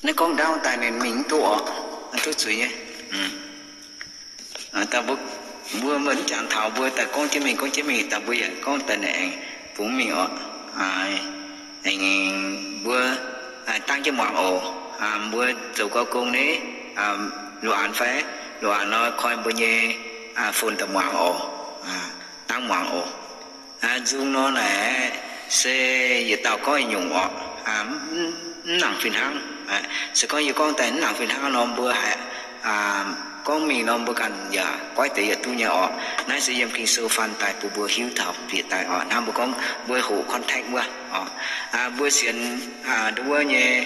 Naaiv gorngv ndaauv daaih ninh mingh mv duqv oc, duqv zuiz nyei. Mbuo mv jangx taux mbuo daaih gorngv jienv mingh, gorngv jienv mingh daaih mbuo yaac gorngv daaih naaic aengx bungx mingh oc. Aengx mbuo dangv jienv muangx oc. Mbuo zoux gau gong ni, loz-aanx fai, loz-aanx nor koi mbuo nyei phone daaih muangx oc. Dangv muangx oc. Nzung nor naaic se yietc dauh gorngv yietc nyungc oc. Mv nangc fih hnangv. Se gorngv yie gorngv daaih mv nangc fih hnangv nor mbuo haiz gorngv mingh nor mbuo ganh yaac goiv deix yietc duqv nyei oc. Naaiv se yiem Ging-Sou faan daaih bun mbuo hiuv taux bieqc daaih oc. Hnangv mbuo gorngv mbuo hoqc contact wuov oc. Mbuo sienx nduov wuov nyei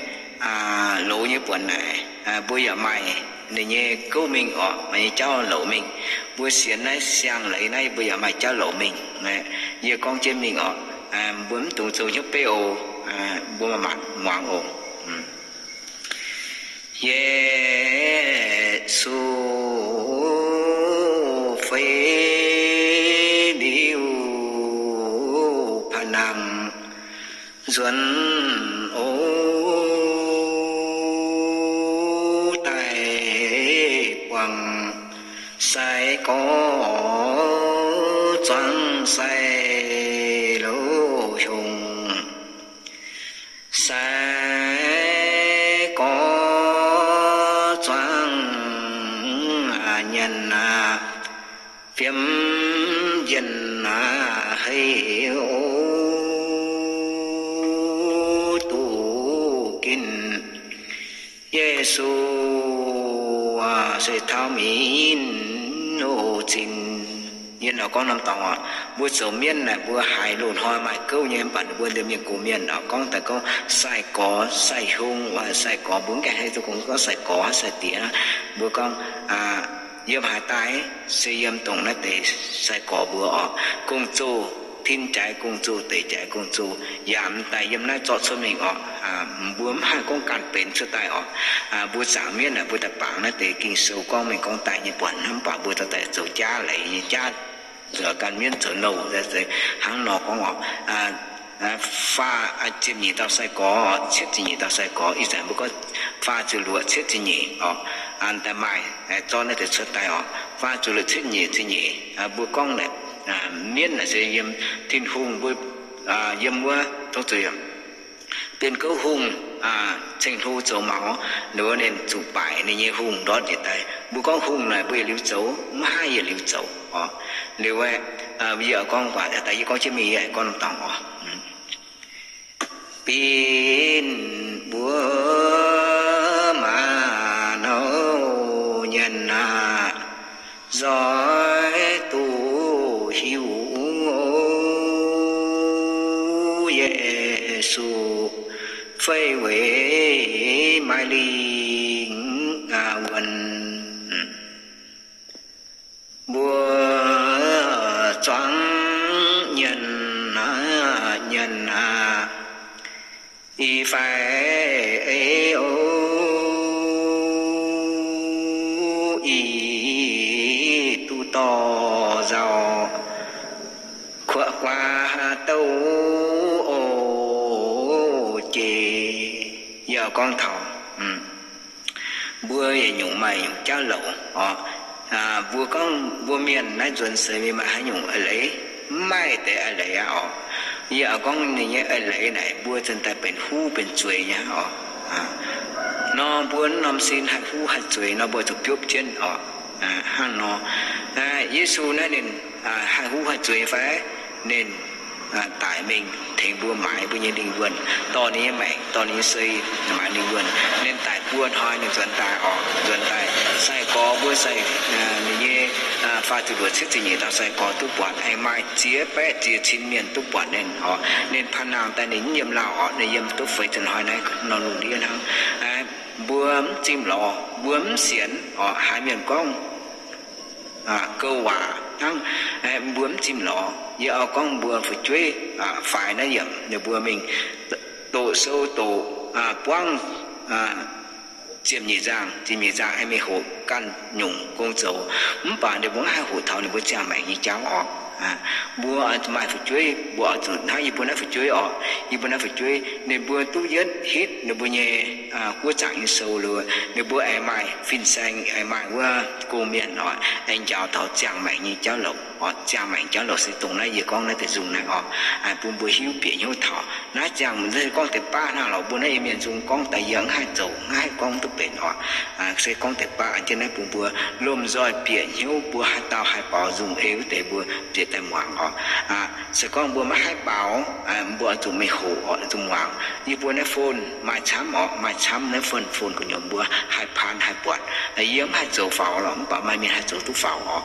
loz nyei buonc naaic, mbuo yaac maaih ninh nyei gouv mingh oc, maaih nyei jauv louc mingh. Mbuo sienx naaiv siang-leiz naaiv mbuo yaac maaih jauv louc mingh. Yie gorngv jienv mingh oc. Mbuo mv dungx zoux hnyouv beiv oc. Mbuo maaih maanc muangx oc. Yesu feix liuz pah nangh nzuonx oc, daaih buangh sai-gorx zuangx sai-loz hiongx. Sai-gorx zuangx nyanc aqv, fiem njien aqv, hei oc duqv ginv Yesu se taux mingh oc zinh. Yie nor gorngv norm dorngx oc, mbuo zoux mienv naaic mbuo haiz loz-hnoi maaih gouv nyei, mv baac mbuo ndie mienh gox mienh oc, gorngv daaih gorngv sai-gorx sai-hiong, sai-gorx mbuo mv gaengh hei duqv gorngv sai-gorx sai-diex. Mbuo gorngv yiem haaix daaih se yiem dongh naaiv deix sai-gorx mbuo oc. Gong-zoh, tin jaaix gong-zoh, deix jaaix gong-zoh, yaac m'daaih yiem naaiv zorqv cuotv mingh oc. Mbuo mv haih gorngv ganh benx cuotv daaih oc. Mbuo zaangc mienv naaic mbuo daaih bangc naaiv deix Ging-Sou gorngv mingh gorngv daaih nyei buonc hnangv, mv baac mbuo daaih zoux jaav leiz nyei jaav, zoux ganh mienv zoux nouh hnangv nor gorngv oc. Faah ziepc nyeic dauh sai-gorx, cietv ziepc nyeic dauh sai-gorx, ih zanc mbuo gorngv faah ziepc luoqc cietv ziepc nyeic oc. Daaih maaih zorqv naaiv deix cuotv daaih oc. Faah ziepc luoqc cietv nyeic ziepc nyeic, mbuo gorngv naaic mienv naaic se yiem Tin-Hungh mbuo yiem wuov dongh zuqc bienh gouv hungh, ceng-hlo zoux maux, ninh wuov ninh zuqc baaic ninh nyei hungh ndortv njiec daaih. Mbuo gorngv hungh naaic mbuo yietc liuz zoux, mv haih yietc liuz zoux oc. Liuz aeqv, yie gorngv guaax daaih, yie gorngv jienv mingh, yie gorngv norm dorngx oc. Binc mbuo maah nouh nyanc aqv, nzoih duqv hiuv Yesu fei weic maaih lingh wuonh. Mbuo zuangx nyanc aqv, nyanc aqv, ih fai ei o, ih duqv dorh nzauh kuoqv guaax douv oc jiex. Yie gorngv taux mbuo yietc nyungc maaih nyungc jauv louc oc. Mbuo gorngv mbuo mienh naaiv nzuonx seix mingh maaih haaix nyungc eix leiz? Mv maaih deix eix leiz aqv oc. Yie oix gorngv ninh nyei eix leiz naaic mbuo zanc daaih benx huv benx zueiz nyei aqv oc. Nor mbuo norm sin haih huv haih zueiz nor mbuo zuqc biopv jienv oc. Hnangv nor, Yesu naaiv ninh haih huv haih zueiz fai? Ninh daic mingh tengx mbuo maaiz mbuo nyei lingh wuonh, dorh ninh nyei maengc, dorh ninh nyei sei maaiz lingh wuonh. Ninh daic buo hnoi ninh nzuonx daaih oc, nzuonx daaih. Sai-gorx mbuo sai, ninh nyei faah ziepc luoqc cietv ziepc nyeic dauh sai-gorx duqv buatc, aengx maaih ziex baeqv ziex cin mienh duqv buatc ninh oc. Ninh panh nangh daaih ninh mv yiem lauh oc, ninh yiem duqv feix ziepc hnoi naaiv nor lungh ndiev hnangv. Mbuo mv zimh lorz, mbuo mv sienx oc. Haaix mienh gorngv gouv waac hnangv, mbuo mv zimh lorz. Yie oix gorngv mbuo fu'jueiv faix naaiv yiemc ninh mbuo mingh doqc sou doqc buangv ziepc nyeic nzangh, ziepc nyeic nzangh aengx mingh hoqc ganh nyungc gong zoux, mv baac ninh mbuo mv haih hoqc taux ninh mbuo ziangh maengc nyei jauv oc. Mbuo maaih fu'jueiv, mbuo oix zuqc hnangv yie mbuo naaiv fu'jueiv oc. Yie mbuo naaiv fu'jueiv ninh mbuo duqv yietv hitv ninh mbuo nyei guoqv zaangc nyei sou liuz, ninh mbuo aengx maaih fin-saeng, aengx maaih wuov gong-mienh oc, aengx njaaux taux ziangh maengc nyei jauv louc oc. Ziangh maengc jauv louc se dongh naaiv yie gorngv naaiv deix nzung naaiv oc, bun mbuo hiuv bieqc hnyouv taux naaiv ziangh maengc se gorngv deix baav hnangv lorqc. Mbuo naaiv Iu-Mienh nzung gorngv daaih yie mv haih zoux, mv haih gorngv duqv benx oc. Se gorngv deix baav an jienv naaiv bun mbuo lomh nzoih bieqc hnyouv, mbuo haaix dauh haih baaux nzung ei wuov deix mbuo bieqc daaih muangx oc. Se gorngv mbuo maiv haih baaux, mbuo oix zuqc mingh hoqc oc, zuqc muangx. Yie mbuo naaiv phone maaih camv oc, maaih camv naaiv phone, phone gu'nyuoz mbuo haih paan haih buatc. Yie mv haih zoux faaux lorqc, mv baac maaih mienh haih zoux duqv faaux oc.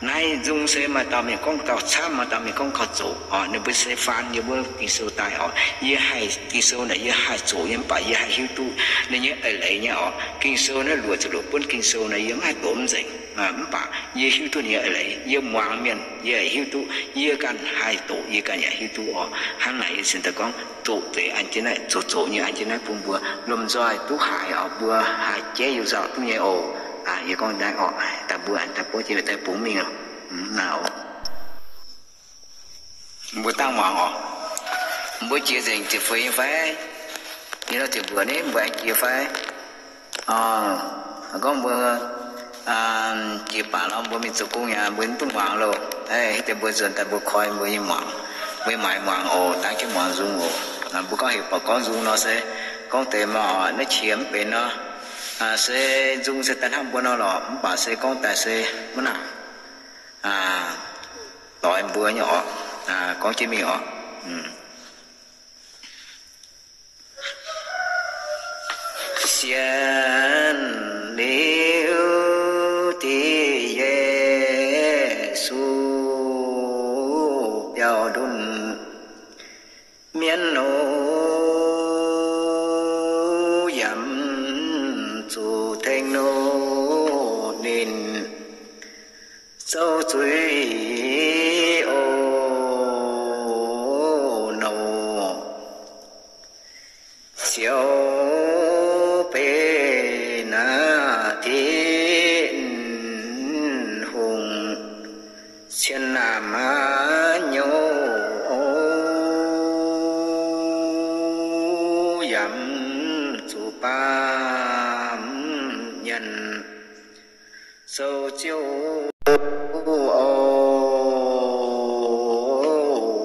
Naaiv nzung se maaih dauh mienh gorngv gauh camv, maaih dauh mienh gorngv gauh zoqc oc. Ninh mbuo se faan yie mbuo Ging-Sou daaih oc. Yie haih Ging-Sou naaic yie haih zoqc nyei, mv baac yie haih hiuv duqv ninh nyei eix leiz nyei oc. Ging-Sou naaiv luoqc ziepc luoqc buonv Ging-Sou naaic yie mv haih doqc mv nzengc, mv baac yie hiuv duqv ninh nyei eix leiz. Yie muangx mienh yie hiuv duqv, yie ganh haih doqc yie ganh yaac hiuv duqv oc. Hnangv naaic yie cingx daaih gorngv zoqc deix an jienv naaiv, zoqc zoqc nyei an jienv naaiv bun mbuo lomh nzoih duqv haiz oc, mbuo haih jaiv youh nzauh duqv nyei oc. Yie gorngv naaiv oc, daaih mbuo daaih bov jiex daaih bungx mingh oc. Mbuo dangh muangx oc. Mbuo jiex nzengc ziepc feix nyei fai? Yie nor ziepc mbuoqc ni mbuo aengx jiex fai? Gorngv mbuo jiex baac nor mbuo mingh zoux gong yaac mbuo mv duqv muangx loh. Ih deix mbuo nzuonx daaih mbuo koi mbuo nyei muangx, mbuo maaiz muangx oc, dangv jienv muangx nzung oc. Mbuo gorngv heuc buatc gorngv nzung nor se gorngv deix maaih naaiv qiex mv benx nor, se nzung se daaih hnangv mbuo nor lorqc, mv baac se gorngv daaih se mv naaic doix mbuo nyei oc. Gorngv jienv mingh oc. Sienx liuz Tin-Yesu biaux ndunh mienv nor, yaac mv zuqc tengx nor ninh zoux zuiz oc. Nouh ziouc benx naaiv Tin-Hungh cien naamh haaix nyungc oc, yaac mv zuqc baamh mienh zoux ziouv oc.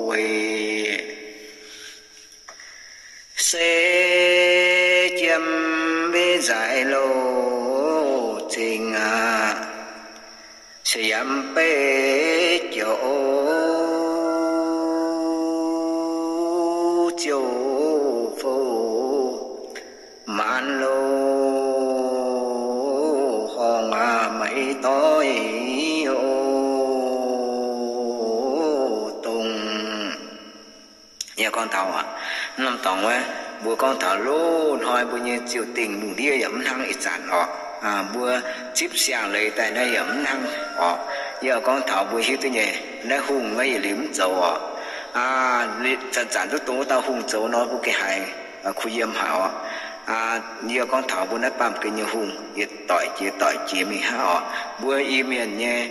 Weic se jiem mbiv nzaaix louh zingh aqv, se yaac mv beiv jiex oc. Ziouv fouv maanz louh horngh aqv, maiv doix oc. Dongh yie gorngv taux aqv, norm dorngx wuov, mbuo gorngv taux loz-hnoi mbuo nyei ziouc dingh lungh ndiev yaac mv hnangv ih zanc oc. Mbuo zipv siang-leiz daaih naaiv yaac mv hnangv oc. Yie gorngv taux mbuo hiuv duqv nyei, naaiv hungh naaiv yietc liuz mv zoux oc. Zanc-zanc duqv dongh wuov dauh hungh zoux nor, mbuo gengh haiz kuh yiem haic oc. Yie gorngv taux mbuo naaiv baamh gen nyei hungh, yie doic jiex doic jiex mingh hnangv oc. Mbuo Iu-Mienh nyei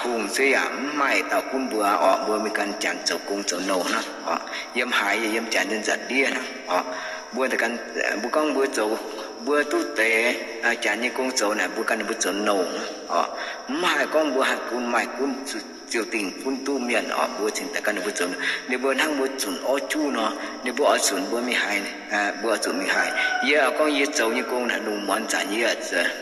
hungh se yaac mv maaih dauh gunv mbuo oc. Mbuo mingh gan janx zoux gong zoux nouh hnangv oc. Yiem haaix yie yiem janx nyei nza'ndiev hnangv oc. Mbuo, mbuo gorngv mbuo zoux, mbuo duqv deix janx nyei gong zoux naaic, mbuo gan ninh mbuo zoux nouh hnangv oc. Mv haih gorngv mbuo haih gunv maaih gunv ziouc dingh gunv duqv mienh oc. Mbuo cingx daaih gan ninh mbuo zoux, ninh mbuo hnangv mbuo zunc orv juv nor, ninh mbuo oix zunc mbuo mingh haaix, mbuo oix zunc mingh haaix. Yie gorngv yie zoux nyei gong naaic, lungh muonz zanc yie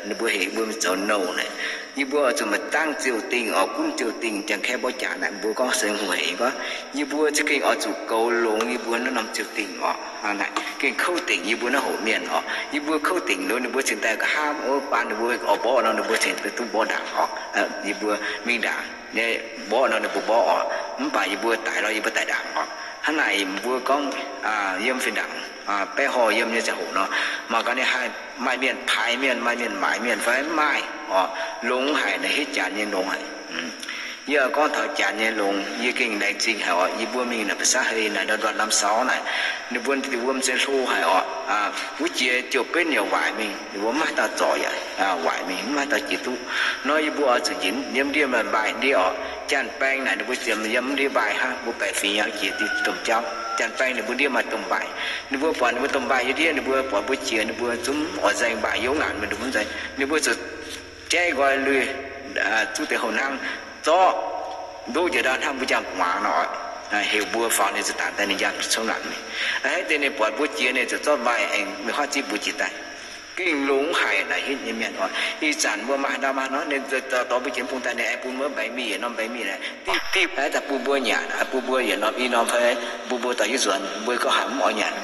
ninh mbuo heuc mbuo mingh zoux nouh naaic, yie mbuo oix zuqc maaih dangh ziouc dingh oc, gunv ziouc dingh. Janx-kaeqv mbuo jaax naaic, mbuo gorngv se hungh hec gorngv, yie mbuo za'gengh oix zuqc goux longx yie mbuo naaiv norm ziouc dingh oc. Naaic gengh kouv dingc yie mbuo naaiv hoc mienh oc. Yie mbuo kouv dingc nor, ninh mbuo cingx daaih nqa'haav baan ninh mbuo oix mborqv nor, ninh mbuo cingx duqv mborqv ndaangc oc. Yie mbuo mingh ndaangc nyei, mborqv nor ninh mbuo mborqv oc. Mv baac yie mbuo daic nor yie mbuo daic ndaangc oc. Hnangv naaic mbuo gorngv yiem fih ndaangc baeqv horh yiem nyei ziangh hoc nor, mangc gaax ninh haih maaih mienh paaix mienh, maaih mienh maaiz mienh fai mv maaih oc. Longx haic, naaic hitv janx nyei longx haic. Yie gorngv taux janx nyei longx, yie gengh laengz zingh haic oc. Yie mbuo mingh naaic ba'saav hei naaic, ndortv ndortv lamh sauv naaic, ninh mbuo wuom se hlo haic oc. Wuov jiex jouh benv yaac waaic mingh, ninh mbuo mv maaih dauh zorc yaac waaic mingh, mv maaih dauh jiex duqv. Nor yie mbuo oix zuqc njiec yiem ndiev maaih mbaaih ndiev oc. Janx-baeng naaic ninh mbuo ziemx yiem ndiev mbaaih hnangv, mbuo baeqc fingx yaac jiex diuh domh jauv. Janx-baeng ninh mbuo ndiev maaih domh mbaaih, ninh mbuo buatc ninh mbuo domh mbaaih yiem ndiev, ninh mbuo buatc mbuo jiex, ninh mbuo zungv oix nzaeng mbaaih yiem ngaanc mingh, ninh mbuo mv nzaeng, ninh mbuo zuqc jaiv nqoi lui, zuqv deix houh hnangv, zorqv ndoqv jiex ndau hnangv mbuo njang-muangz nor, heuc mbuo faaux ninh zuqc daanx daaih ninh njang cong ngaanc mingh. A'hneiv deix ninh buatc mbuo jiex ninh zuqc zorqv mbaaih aengx mingh huaav zipv mbuo jiex daaih. Gengh longx haic naaic hitv nyei mienh oc. Ih zanc mbuo maaih ndau maaih nor, ninh dorh mbuo jiex bung daaih, ninh aengx bun mbuo mbaengx mingh yietc norm mbaengx mingh naaic, div div daaih bun mbuo nyanc, bun mbuo yietc norm i norm fai bun mbuo dorh jienv nzuonx. Mbuo gorngv haaix mv oix nyanc,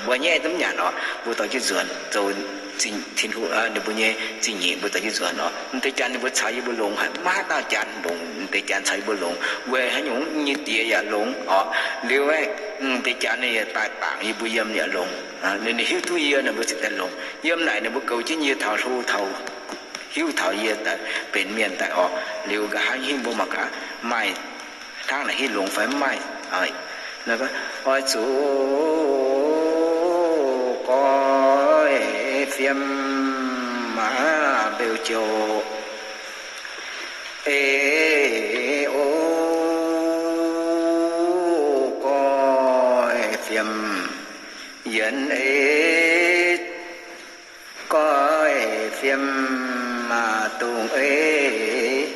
mbuo nyaiv mv nyanc oc, mbuo dorh jienv nzuonx zoux Tin-Hungh, ninh mbuo nyei zingh nyeic mbuo dorh jienv nzuonx oc. M'deix janx ninh mbuo caux yie mbuo longx haic, maiv dauh janx longx, m'deix janx caux yie mbuo longx. Weic haaix nyungc? Nyei diex yaac longx oc. Liuz aeqv, m'deix janx ninh yaac daaih bangc yie mbuo yiem yaac longx. Ninh hiuv duqv yie, ninh mbuo ziouc daaih longx. Yiem naaic ninh mbuo goux jienv yie taux hlo taux hiuv taux yie daaih benx mienh daaih oc. Liuz nqa'haav hingv mbuo mangc gaax maaih hnangv naaic hitv longx fai mv maaih. Oix zuqc goiv fiem maaz mbeu jouh. Eix o, goiv fiem yienx eix, goiv fiem maaz dongh eix,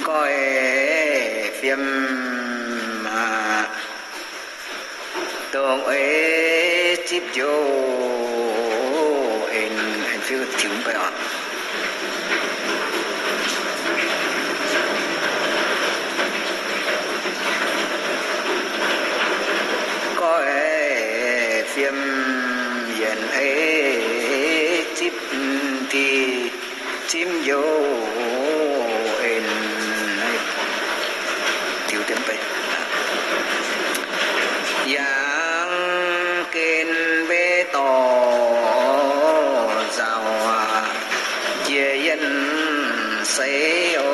goiv fiem maaz dongh eix zipv njoux en, en fiuv tiux mv bei oc. Goiv fiem yienx eix zipv diuh, zipv njoux en, tiux diemv bei. Yangh gen mbev dorh nzauh, jiex yienh seix oc.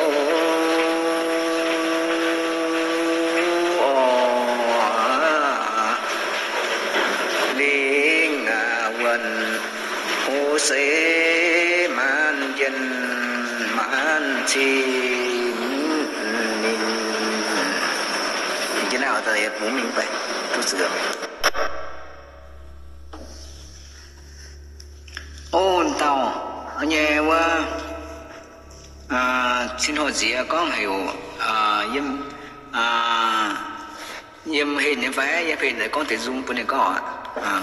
Lingh wuonh hoz seix maanc jienh maanc cing ninh. Jiex naaiv oix daaih bungx mingh bei, duqv zuqc. O dauh nyei wuov, cin-hlo nziex gorngv heuc yiem, yiem heh nyei fai, yiem heh nyei gorngv deix nzung bun ninh gorngv oc.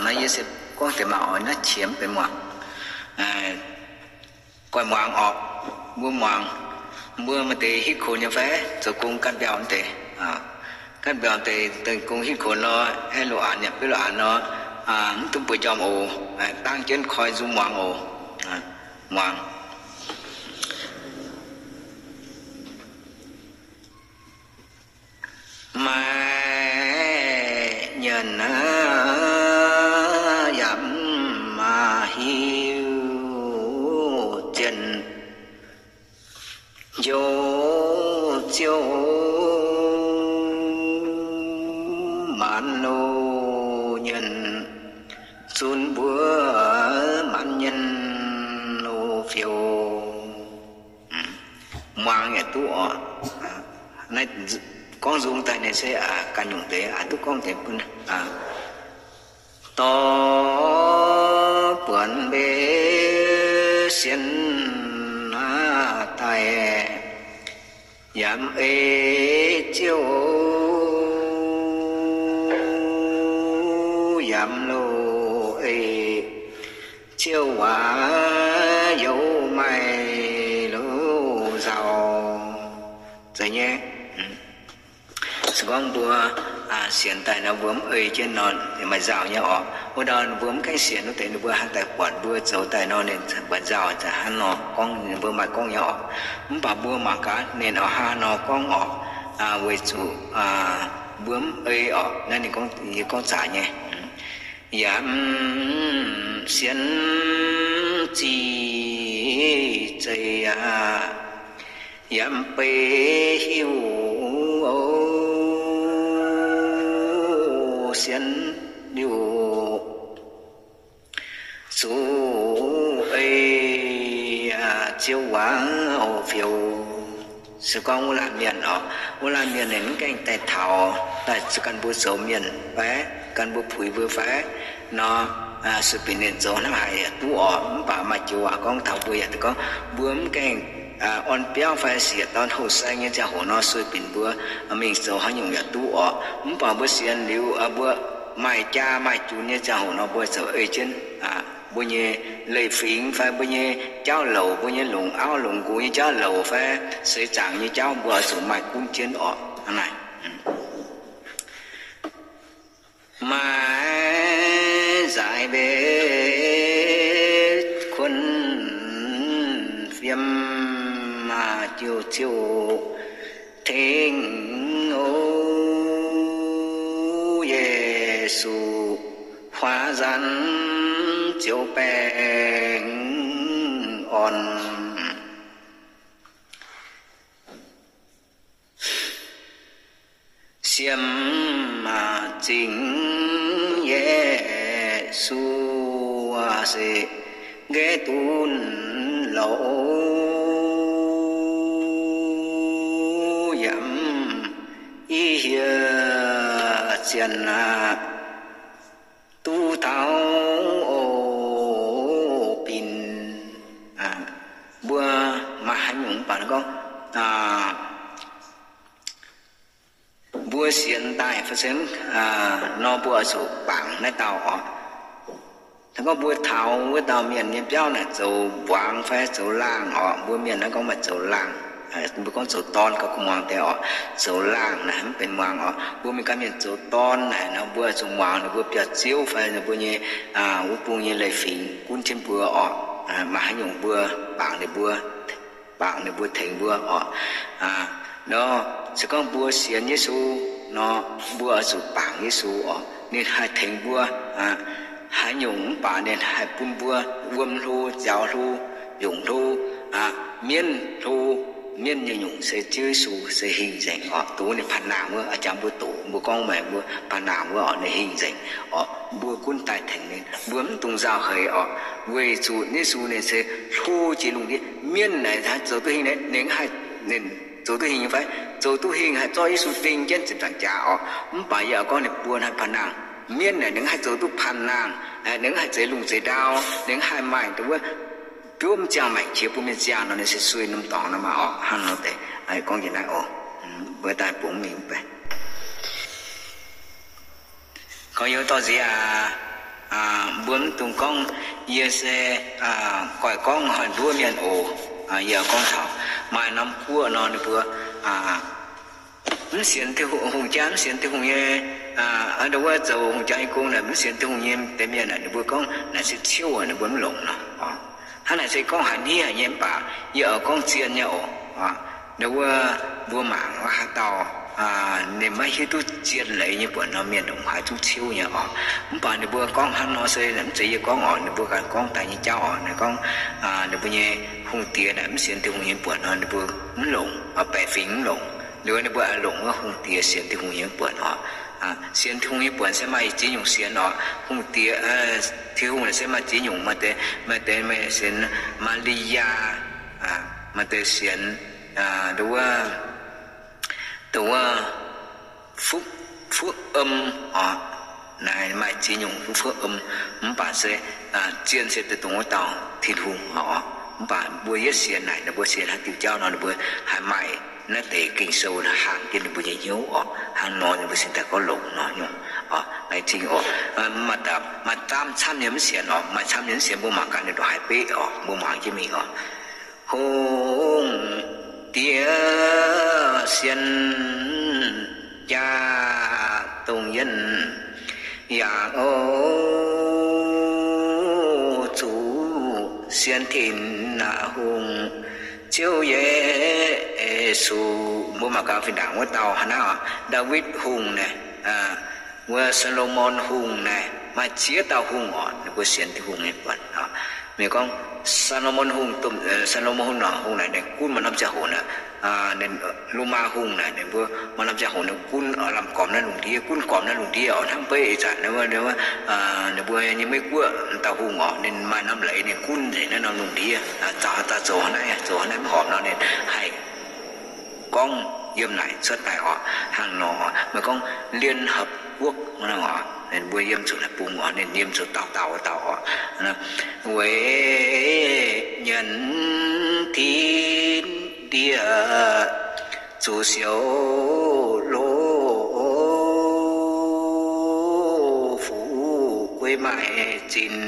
Naaiv yie se gorngv deix maaih oix naaiv qiemx benx muangx. Goiv muangx orqc, mbuo muangx, mbuo maaih deix hitv konx nyei fai, zoux gong gaanv mbiauh deix, gaanv mbiauh deix, deix gong hitv konx nor, aeqv, loz-anx yaac beuv loz-anx nor, mv dungx bueix njormh oc. Dangv jienv koi nzung muangx oc. Muangx. Maaih nyanc aqv, yaac mv maaih hiuv zien, njoux ziouc maanc loz nyanc, zunc mbuo maanc nyanc loz fioux. Muangx yaac duqv oc. Naaiv gorngv nzung daaih ninh se ganh nyungc deix, duqv gorngv deix bun. Dorh buonc mbe sienx daaih, yaac mv ei ziouv, yaac mv loz-ei ziouv waac, youz maaih loz-nzauh. Zeiz nyei. Se gorngv mbuo sienx daaih nor, mbuo mv ei jienv nor, maaih nzauh nyei oc. Wuov ndau mbuo mv gaengh sienx wuov deix, ninh mbuo hnangv daaih buatc mbuo zoux daaih nor, ninh mbuo nzauh hnangv nor gorngv, ninh mbuo maaih gorngv nyei oc. Mv baac mbuo mangc gaax ninh oix hnangv nor gorngv oc, weic zuqc mbuo mv ei oc. Naaiv ninh gorngv, yie gorngv zaqc nyei. Yaac mv sienx zic zeiz aqv, yaac mv bei hiuv oc, sienx liuz zuqc ei Ziouv waac fiou. Se gorngv wuov laanh mienh oc, wuov laanh mienh ninh mv gaengh daaih taux, daaih gan mbuo zoux mienh fai, gan mbuo puix mbuo fai nor, sueih binc ninh zoux hnangv haaix yaac duqv oc. Mv baac maaih joux waac gorngv taux mbuo yaac gorngv mbuo mv gaengh orn biauv fai siec dorn houh saeng nyei ziangh hoc nor, sueih binc mbuo mingh zoux haaix nyungc yaac duqv oc. Mv baac mbuo sienx liuz, mbuo maaih jaa maaih junx nyei ziangh hoc nor, mbuo zoux ei jienv mbuo nyei leiz-fingx fai mbuo nyei jauv louc, mbuo nyei longc auv longc nqox nyei jauv louc fai seix zaangc nyei jauv, mbuo oix zuqc maaih gunv jienv oc. Hnangv naaic. Maaih zaaix mbenc kuonx fiem, maaih jiu ziouc tengx oc. Yesu huaax nzaanx ziouc baengh orn. Siem zingh Yesu se nqaeqv dunv louc, yaac i hieh zienh aqv, duqv taux oc binc. Mbuo maaih haaix nyungc mv baac gorngv mbuo sienx daaih fai se nor, mbuo oix zuqc bangc naaiv dauh oc. Gorngv mbuo taux wuov dauh mienh nyei biauv naaic zoux mbuangz fai zoux laangh oc. Mbuo mienh naaiv gorngv maaih zoux laangh, mbuo gorngv zoux dorn gauh kuh muangx deix oc. Zoux laangh naaic mv benx muangx oc. Mbuo mienh ganh mienh zoux dorn naaic nor, mbuo zuqc muangx ninh mbuo biauv-ziouv fai ninh mbuo nyei wuov bung nyei leiz-fingx gunv jienv mbuo oc. Maaih haaix nyungc mbuo bangc ninh mbuo, bangc ninh mbuo tengx mbuo oc. Nor se gorngv mbuo sienx Yesu nor, mbuo oix zuqc bangc Yesu oc. Ninh haih tengx mbuo haaix nyungc mv baac ninh haih bun mbuo wuom hlo, nziaaux hlo, yungh hlo, mienv hlo. Mienv nyei nyungc se Ziouv Yesu se hingh nzengc oc. Dongh ninh panh naangh wuov, a'jangx mbuo doqc, mbuo gorngv meih mbuo panh naangh wuov oc, ninh hingh nzengc oc. Mbuo gunv daaih tengx ninh, mbuo mv dungx nzauh heix oc. Weic zuqc Yesu ninh se hlo jiex lungh ndiev. Mienv naaic haih zoux duqv hingh, ninh haih, ninh zoux duqv hingh nyei fai? Zoux duqv hingh haih zorqv Yesu ding jienv ziepc nzaangc jaax oc. Mv baac yie oix gorngv ninh mbuo haih panh naangh. Mienv naaic ninh haih zoux duqv panh naangh, ninh haih zeix lungh zeix ndau, ninh haih maengc dongh wuov biomv ziangh maengc qiex bun mienh ziangh nor, ninh se sueih norm dorngx nor maah oc. Hnangv nor deix gorngv njiec naaiv oc. Mbuo daaih bungx mingh baeqc. Gorngv youz dorh nziex aac, mbuo mv dungx gorngv yie se goiv gorngv horngh nduov mienh oc. Yie gorngv taux maaih norm guoqv nor, ninh mbuo mv sienx Tin-Hungh, hungh jaa mv sienx Tin-Hungh nyei, ndo wuov zoux hungh jaa nyei gong naaic mv sienx Tin-Hungh nyei deix mienh naaic, ninh mbuo gorngv naaic se ciouv, ninh mbuo mv longc nor. Hnangv naaic se gorngv haiz hniev haic nyei mv baac yie oix gorngv zien nyei oc. Ndo wuov mbuo mangc wuov haaix dauh ninh maiv hiuv duqv zien leiz nyei buonc nor, mienh ndongc haaix zungv ciouv nyei oc. Mv baac ninh mbuo gorngv hnangv nor se mv zeiz yie gorngv oc, ninh mbuo ganh gorngv daaih nyei jauv oc. Ninh gorngv ninh mbuo nyei hungh diex naaic mv sienx Tin-Hungh nyei buonc nor, ninh mbuo mv longc, baeqc fingx mv longc. Ninh mbuo, ninh mbuo longc wuov hungh diex sienx Tin-Hungh nyei buonc oc. Sienx Tin-Hungh nyei buonc se maaih ziex nyungc sienx oc. Hungh diex, Tin-Hungh naaic se maaih ziex nyungc, maaih deix, maaih deix maaih sienx Maa^li^yaa, maaih deix sienx ndo wuov, ndo wuov fuqv, fuqv em oc. Naaiv maaih ziex nyungc fuqv, fuqv em, mv baac se zien se dongh wuov dauh Tin-Hungh oc. Mv baac mbuo yietv sienx naaic, ninh mbuo sienx haaix diuh jauv nor, ninh mbuo haih maaih naaiv deix Ging-Sou haangx jienv ninh mbuo nyei hnyouv oc. Hnangv nor ninh mbuo cingx daaih gorngv longc nor nyungc oc. Laengz zingh oc. Maaih, maaih camv, camv nyei mv sienx oc. Maaih camv nyei mv sienx, mbuo mangc gaax ninh ndongc haaix beqv oc. Mbuo muangx jienv mingh oc. Hungh diex sienx jaa dongh yienh yaac oix zuqc sienx Tin-Hungh, Ziouv Yesu. Mbuo mangc gaax fih ndaangc wuov dauh hnangv naaiv oc, Ndaawitv Hungh naaic, wuov Saa^lo^morn Hungh naaic, maaih ziex dauh hungh oc, ninh mbuo sienx Tin-Hungh nyei buonc oc. Ninh gorngv Saa^lo^morn Hungh, Saa^lo^morn Hungh naaic, hungh naaic ninh gunv maaih norm ziangh hoc naaic, ninh, Lomaa Hungh naaic ninh mbuo maaih norm ziangh hoc ninh gunv lamh gormx naaiv lungh ndiev, gunv gormx naaiv lungh ndiev oc. Hnangv beiv ih zanc ninh mbuo, ninh mbuo nyei Meiv Guoqv dauh hungh oc, ninh maaih norm leiz ninh gunv nzengc naaiv norm lungh ndiev, zoux, zoux naaiv, zoux naaiv mv horpc nor ninh haih gorngv yiem naaic cuotv daaih oc. Hnangv nor, meih gorngv Liên Hợp Quốc oc, ninh mbuo yiem zuqc naaic bung oc, ninh yiem zuqc dauh dauh dauh oc. Weic nyanc tin ndie zuqc siouc loz fuqv guei maaih zinh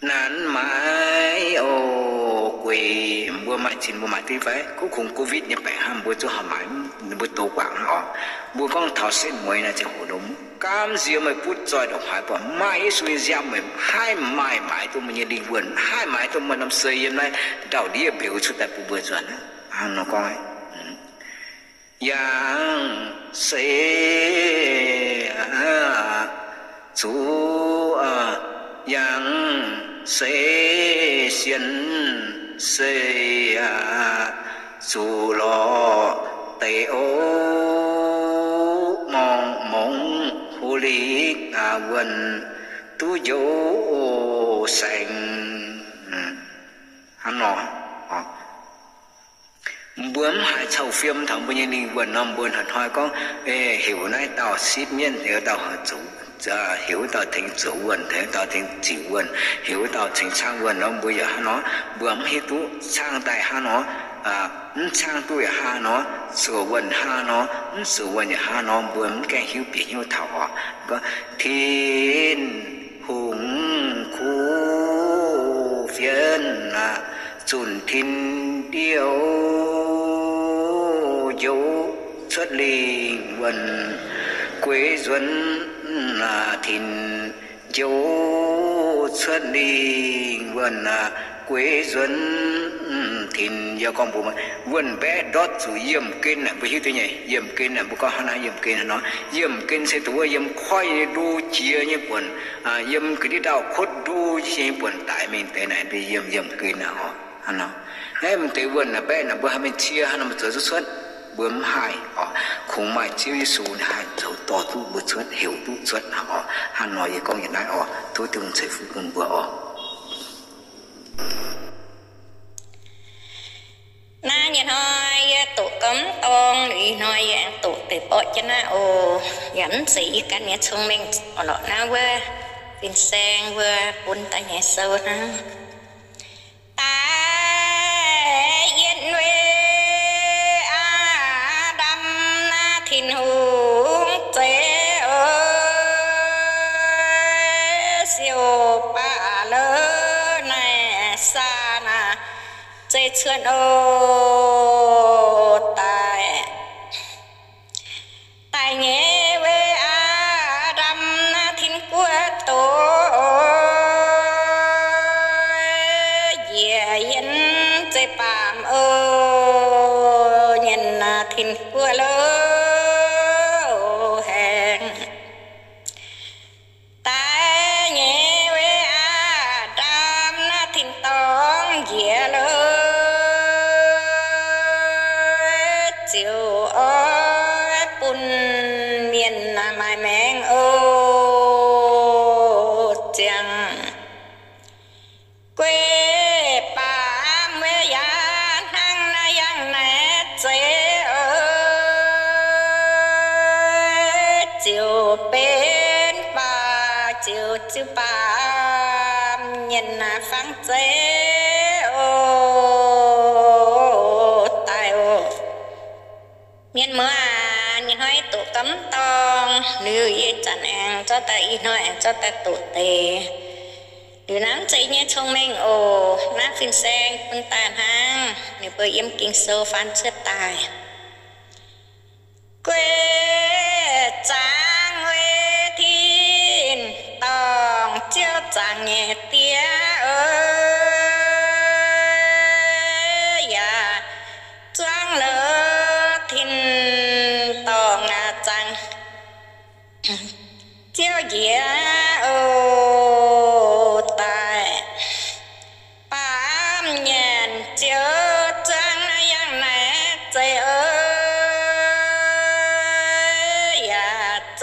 nanv maaiz oc. Guei mbuo maaih zinh mbuo maaih duqv fai? Kuv kungx covid nyei baengc hnangv, mbuo zuqc haih maaiz, ninh mbuo dox guangc hnangv oc. Mbuo gorngv taux setv mueiz naaiv ziangh hoc nor, gaamv nziex meih butv zoih ndongc haaix buatc maaih Yesu nyei nziaamv meih haih maaih maaiz duqv meih nyei lingh wuonh, haih maaiz duqv meih norm sei yiem naaiv ndau-ndiev mbeux cuotv daaih bun mbuo nzuonx. Hnangv nor gorngv, yangh se zuqc, yangh se sienx se zuqc lorz deix oc. Morngh mongx hoqc lingh wuonh duqv njoux saeng. Hnangv nor, mbuo mv haiz cau fiem taux mbuo nyei lingh wuonh nor, mbuo hnoi-hnoi gorngv, heuc naaiv dauh sipv mienv, heuc dauh zuqc, heuc wuov dauh tengx zuqc wuonh, heuc dauh tengx ziqc wuonh, heuc wuov dauh tengx caangv wuonh nor, mbuo yaac hnangv nor, mbuo mv hiuv duqv caangv daaih hnangv nor, mv caangv duqv yaac hnangv nor, zuqc wuonh hnangv nor, mv zuqc wuonh yaac hnangv nor, mbuo mv gaengh hiuv bieqc hnyouv taux oc. Tin-Hungh kuv fienx, zunh tin-ndiouv njoux cuotv lingh wuonh, gueix nzuonx tin-ndiouv cuotv lingh wuonh, gueix nzuonx tin-ndiouv gorngv mbuo wuonh mbaeqv ndortv zuqc yiemh gen naaic, mbuo hiuv duqv nyei. Yiemh gen naaic mbuo gorngv hnangv naaiv, yiemh gen hnangv nor, yiemh gen se dongh wuov yiem koiv nyei ndo jiex nyei buonc, yiem ga'ndiev ndau kotv ndo nyei buonc daic mingh deix naaic, mbuo yiem, yiemh gen naaic oc. Hnangv nor, naaiv m'deix wuonh naaic mbaeqv naaic mbuo haih mingh cie hnangv nor mbuo zoux duqv cuotv, mbuo mv haih oc. Kungx maaih Ziouv Yesu ninh haih zoux dorh duqv mbuo cuotv, heuc duqv cuotv hnangv oc. Hnangv nor yie gorngv yietc naaiv oc. Tov Tin-Hungh ceix fuqv bun mbuo oc. Naaiv nyei hnoi yie doqc gau mv dorngx, liuz ih hnoi yie aengx doqc deix borqv jienv naaiv oc. Yaac mv zeiz yie ganh nyei cong-mengh oc lorqc. Naaiv wuov fin-saeng mbuo bun daaih nyei sou hnangv. Daaih yiem wuov aa ndam naaiv Tin-Hungh zeiz oc, siou baac lov naaiv saa naaic zeiz cuotv oc. Daaih daaih nyei wuov aa ndam naaiv Tin-Guoqv doz njiec yiem zeiv-baamh oc, nyienx naaiv Tin-Guoqv lov haengh. Daaih nyei wuov aa ndam naaiv tin-dorngh njiec lov ziouc oix bun mienh maaih maengc oc. Ziangh guei baamh wuov yaac hnangv naaiv yangh naaiv zeiz oc, ziouc benx baac ziouc ziouc baamh nyienx naaiv fangx zeiv oc. Daaih oc. Mienh muoz aac, ih hnoi doqc gau mv dorngx, liuz ih zanc aengx zorqv daaih, ih hnoi aengx zorqv daaih doqc deix. Liuz naaiv mv zeiz nyei cong-mengh oc. Naaiv fin-saeng bun daaih hnangv, ninh mbuo yiem Ging-Sou faan cuotv daaih. Guei zaangc weic tin-dorngh Ziouv zaangc nyei diex oc, yaac zuangx lov tin-dorngh zaangc Ziouv njiec oc. Daaih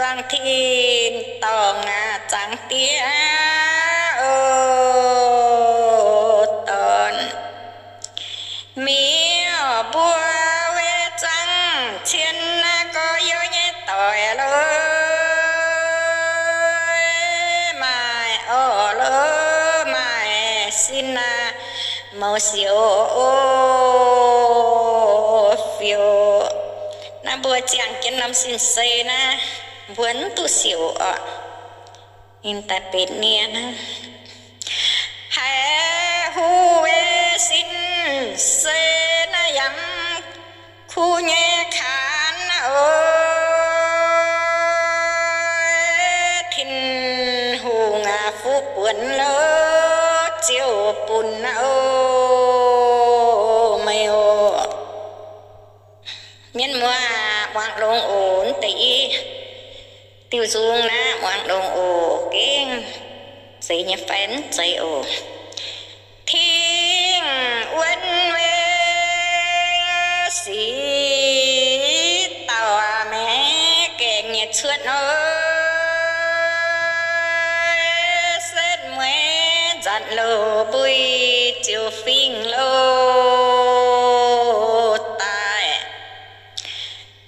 zuangx tin-dorngh aac, zaangc diev o, dorn miev mbuo, weic zuangx cien naaiv gorx-youz nyei doic lo, maaih orv lo, maaih sin naaiv mouz siouc o, fiouc. Naaiv mbuo ziangh jienv norm sin-sei naaiv, mbuo mv duqv siouc orqc. Ninh daaih benx nie naaiv, haiz huv weic sin-sei naaiv yaac mv kuv nyei kaanv o, Tin-Hungh aac fuqv buonc lo, ziouc bun naaiv o, meih o. Mienh muoz, muangx longx oc. Deix i diuh nzung naaiv muangx longx oc. Gengh zeiz nyei fai mv zeiz oc. Tengx wuonv weic sic dauh maengx gaengh nyei cuotv o, setv mueiz nzanc loz mbui ziouc fingx loz daaih.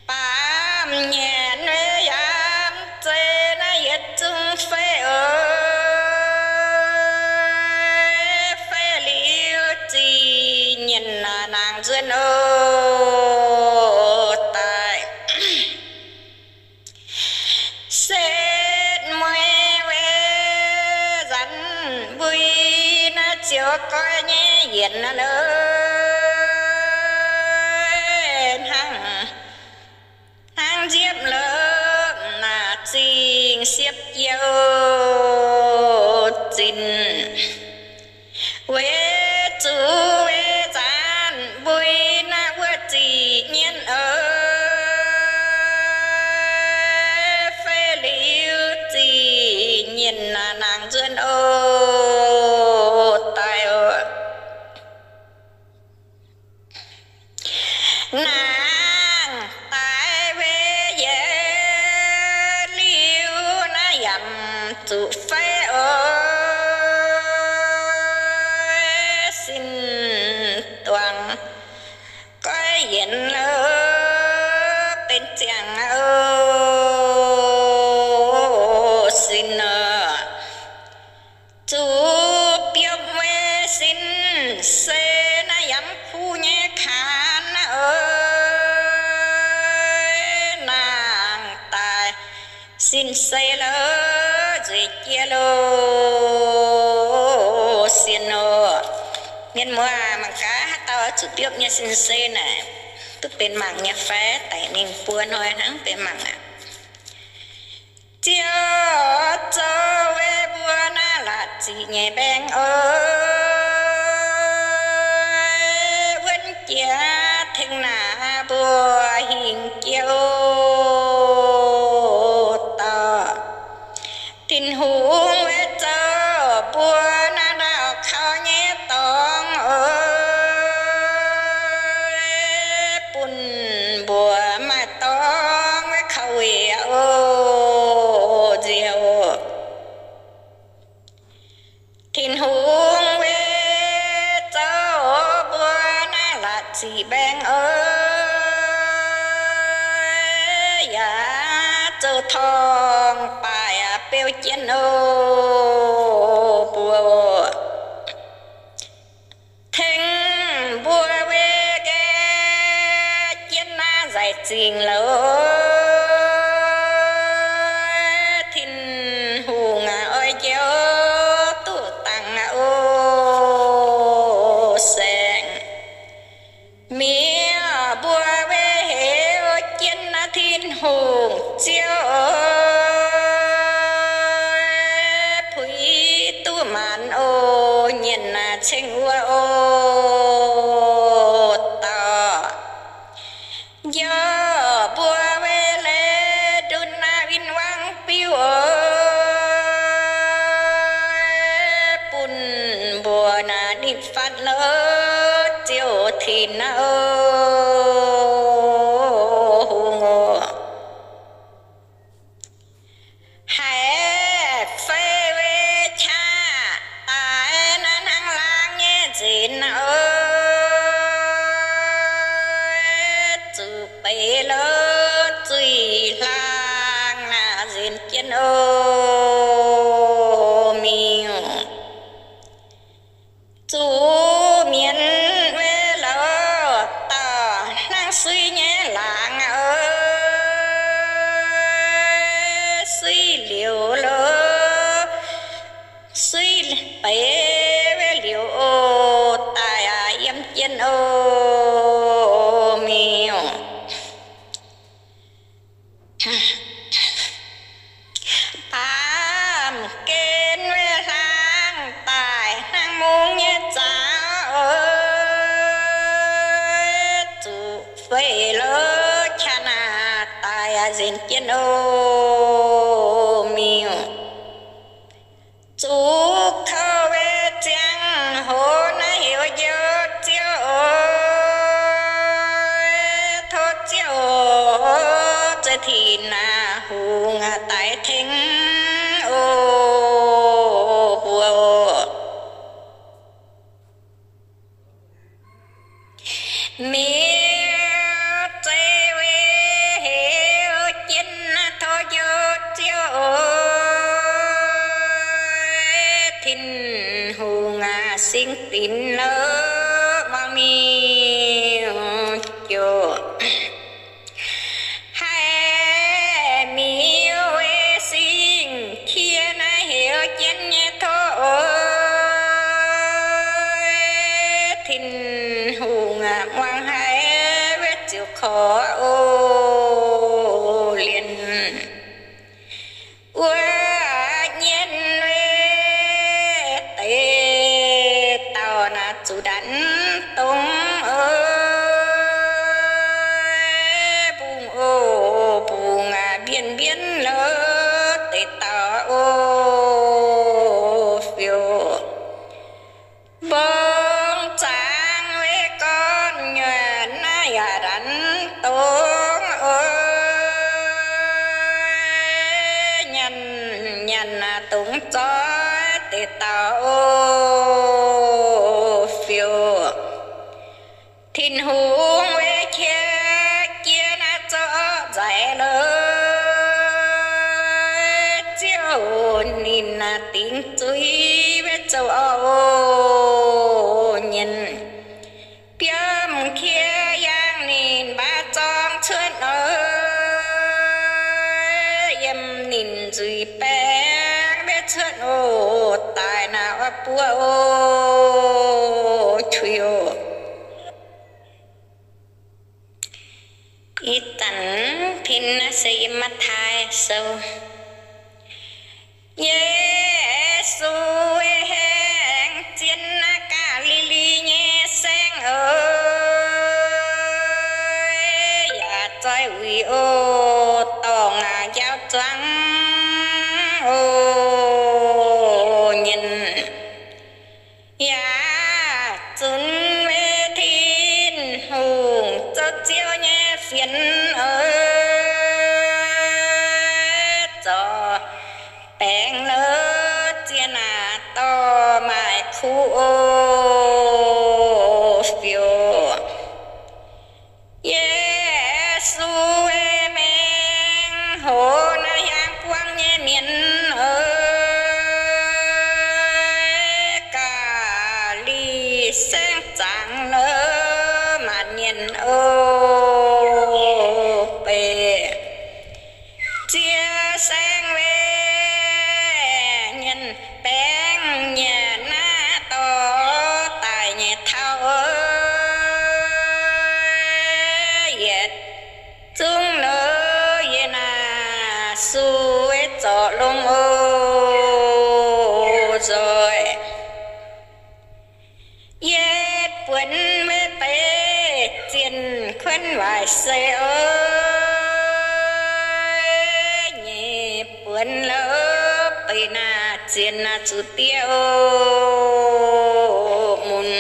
Baamh nyanc weic yaac mv zeiz naaiv yietc zungv fei o, fei liuz zih nyienh naaic nangc nzuonx o, daaih. Setv mueiz weic nzanc mbui naaiv ziouc goiv nyei yienc naaiv lo, hnangv, hnangv nziepv lomh naaic zingh siepv jouv zinh. Weic zuqc weic nzanc mbui naaiv wuov zih nyienh o, fei liuz zih nyienh naaic nangc nzuonx o, daaih o. Nangc daaih weic yietc liuz naaiv yaac zuqc fei o, sin-duangx goiv yienc lo, benx ziangh o, sin o. Zuqc biopv weic sin-sei naaiv yaac mv kuv nyei kaanv naaiv o, nangc daaih sin-sei lo, nzueic jiex lo, sienx o. Mienh muoz, mangc gaax haaix dauh zuqc biopv nyei sin-sei naaic, duqv benx mangc nyei fai? Daic mingh buo hnoi hnangv benx mangc aqv. Ziouc zoux weic mbuo naaiv latc ziqc nyei mbaengx oc. Wuonv jiex tengx naaic mbuo hingh jouv dauh. Tin-Hungh weic zoux mbuo naaiv ndaauh kaux nyei dorngx oc, bun mbuo maaih dorngx weic kaux weic oc, nziouv. Tin-Hungh weic zoux mbuo naaiv latc ziqc mbaengx oc, yaac zoux torngv baaih beu jienv oc, mbuo oc. Tengx mbuo weic gaeqv jienv naaiv nzaic zingh loz, Tin-Hungh oix njoux duqv dangx oc, saeng-miev mbuo weic heuc jienv naaiv Tin-Hungh Ziouv oc, puix duqv maanc oc, nyienh ceng wuov oc, dauh njoux mbuo weic leiz ndunh naaiv win-wangv biuv oc, bun mbuo naaiv nitv fatv lo, Ziouv Tin naaiv oc, Hungh oc. nzengc jienv o, miuc. Zuqc mienv wuov louh dauh hnangv suiv nyei laangz, suiv liouc lo, suiv beiz wuov liouc o, daaih yiem jienv o, miuc. Baamh gen wuov hlaang daaih hnangv mungv nyei zaux, zuqc feix lo qaqv naaic daaih nzengc jienv o, miuc. Zuqc kouv wuov ziangh hoc naaiv heuc njoux Ziouv oc. Tov Ziouv zeiv Tin Hungh daaih tengx oc, mbuo oc. Miuc-zeiv wuov heuc jienv naaiv tov njoux Ziouv oc. Tin-Hungh aac, singx dinc lo muangx miuc-joc. Haih miuc-weic singx qiex naaiv heuc jienv nyei tov oc. Tin-Hungh aac, muangx haiz wuov ziouc korv oc. Lienh wuov nyienh wuov deix dauh naaic zuqc ndanc dongz oc. Mbungh oc, mbungh aac, mbienv mbienv lo deix dauh oc, fiuv. Mbong zaangc wuov gorn nyuonh naaiv yaac ndanc dongz oc. Nyanc nyanc aac, dongz zoih deix dauh oc, fiuv. Tin-Hungh wuov qiex jiez naaiv zouv orqv nzaic lo, Ziouv ninh aac, dingc zuiz wuov zouv orqv oc. Nyienh biomv qiex yangh ninh mbaav zorng cuotv oc. Yiem ninh nzuih baengh wuov cuotv oc. Daaih naaic oix buov oc, cuiv oc. Ih zanc pin naaiv se yiem Matv^taai Sou. Yesu haengx zien naaiv Gaa^li^li nyei saengv oc, yaac zoi wuic oc, dorngc aac, njaaux zuangx oc. Nyienh yaac zunc wuov Tin-Hungh zoux Ziouv nyei fienx oc, zorc baengc lo zien aac, dorh maaih kuv oc, fiuv. Yesu maengx hoc naaiv hiaang buangv nyei mienh oc, Gaa^li saengv zaangc lo maanc mienh oc, beiv ziex saengv wuov nyienh baengc nyanc naaiv dorh daaih nyei taux oc, yietc zungv lo yie naaic su wuov zorc longx oc, nzoih. Yietc buonc wuov beiv zienh kuonv waaic se oc, nyeic buonc lo beiv naaic zienh naaic zuqc diev oc, mun.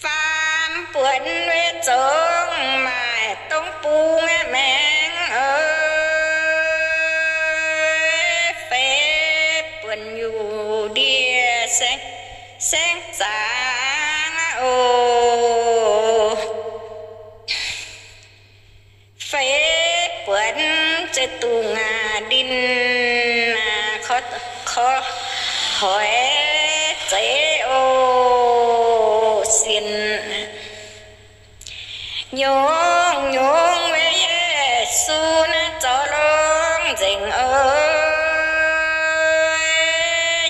Faam buonc wuov zongc maaih dongh bung maengx oc, feix buonc Yu^ndie saengv zaangc oc, feix buonc zeiv-dungz Ninh korv hoic zeiz oc, sienx nyungc-nyungc weic Yesu naaiv zoux longx nzengc oc.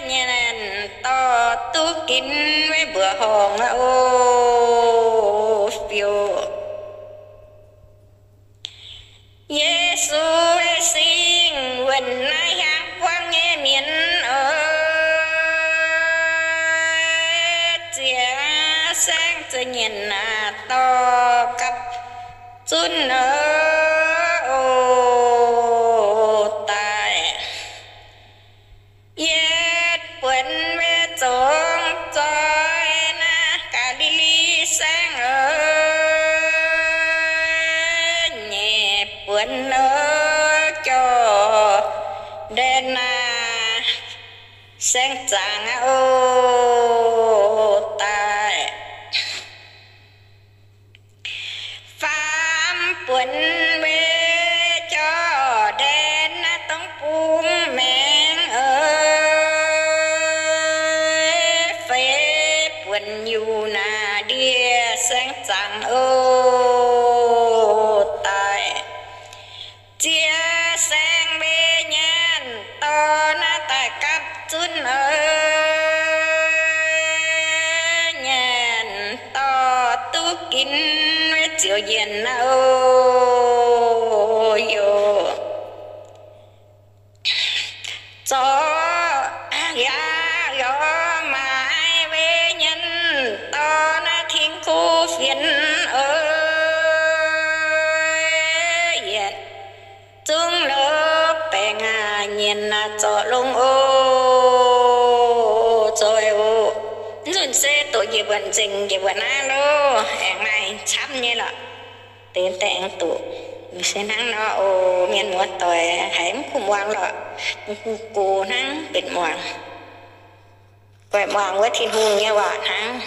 Nyanc dorh duqv ginv weic mbuoqc horngc oc, fiuv. Yesu singx wuonc naaiv hiaangx buangv nyei mienh oc, ziex saengv ziex nyanc dorh gapv zunv oc, daaih yietv buonc weic zongx zoih naaiv Gaa^li^li Saengv oc, nyeic buonc oc, Jor^ndaen naaiv Saengv zaangc aqv oc, daaih faam buonc weic Jor^ndaen naaiv dongh bung maengx oc, feix buonc Yu^naa^ndie Saengv zaangc oc, daaih ziex saengv weic nyanc dorh naaiv daaih gapv zunv oc, nyanc dorh duqv ginv weic ziouc njiec naaiv oc, yoc. Zorqv yaac yaac maaiz weic nyanc dorh naaiv Tin-Kuv fienx oc, yietc zungv lopv baengc aac, nyienx aac, zorc longx oc, zoih oc. Nzunc se doqc njiec mbuonc nzengc njiec mbuonc naaiv loh, aengx maaih camv nyei lorqc. Deix daaih aengx doqc. Se hnangv nor oc, mienh muoz-doic, haiz mv kuh muangx lorqc, mv kuh gox hnangv benx muangx. Goiv muangx wuov Tin-Hungh nyei waac hnangv.